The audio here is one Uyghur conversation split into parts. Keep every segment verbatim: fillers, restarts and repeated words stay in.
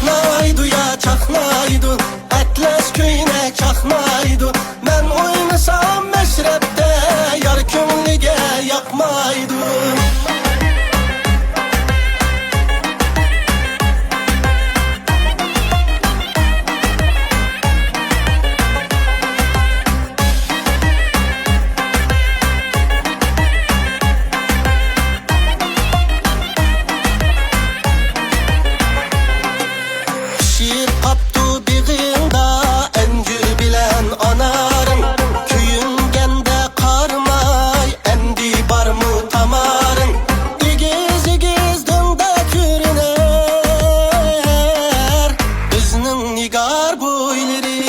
چاقنايدۇ يا چاقنايدۇ، ئەتلەس كۆينەك چاقنايدۇ. مەن ئوينىسام مەشرەپتە، يار كۆڭلىگە ياقمايدۇ. پىشىپ قاپتۇ بېغىڭدا ئەنجۈر بىلەن ئانارىڭ. كۆيۈنگەندە قارىماي، ئەمدى بارمۇ تامارىڭ؟ ئېگىز-ئېگىز دۆڭدە كۆرۈنەر بىزنىڭ نىگار بويلىرى.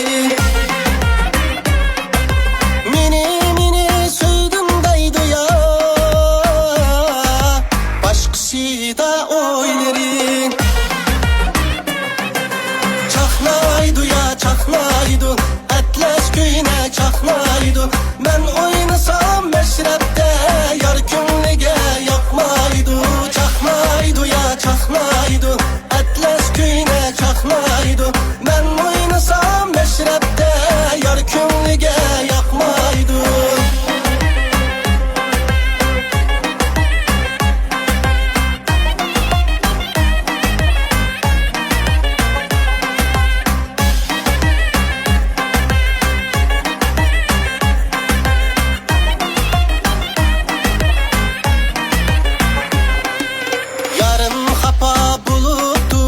مېنى، مېنى سۆيدۈم دەيدۇ يا، باشقىسىدا ئويلىرى. چاقنايدۇ يا چاقنايدۇ، ئەتلەس كۆينەك چاقنايدۇ. مەن ئوينىسام مەشرەپتە، يار كۆڭلىگە ياقمايدۇ. چاقنايدۇ يا چاقنايدۇ، ئەتلەس كۆينەك چاقنايدۇ. مەن ئوينىسام مەشرەپتە، يار كۆڭلىگە ياقمايدۇ. يارىم خاپا بولۇپتۇ،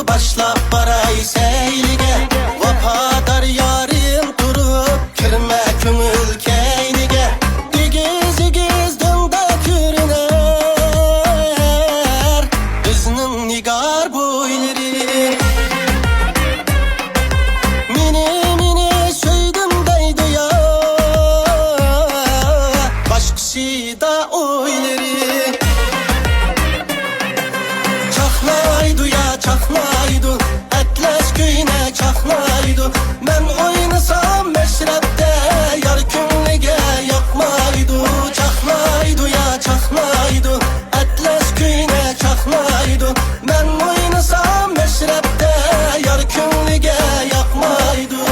باشلاپ باراي سەيلىگە. ۋاپادار يارىم تۇرۇپ، كىرمە كۆڭۈل كەينىگە. ئېگىز-ئېگىز دۆڭدە كۆرۈنەر بىزنىڭ نىگار بويلىرى. مېنى، مېنى سۆيدۈم دەيدۇ يا، باشقىسىدا ئويلىرى. چاقنايدۇ يا چاقنايدۇ، ئەتلەس كۆينەك چاقنايدۇ. مەن ئوينىسام مەشرەپتە، يار كۆڭلىگە ياقمايدۇ. چاقنايدۇ يا چاقنايدۇ، ئەتلەس كۆينەك چاقنايدۇ. مەن ئوينىسام مەشرەپتە، يار كۆڭلىگە ياقمايدۇ.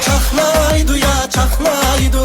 چاقنايدۇ يا چاقنايدۇ،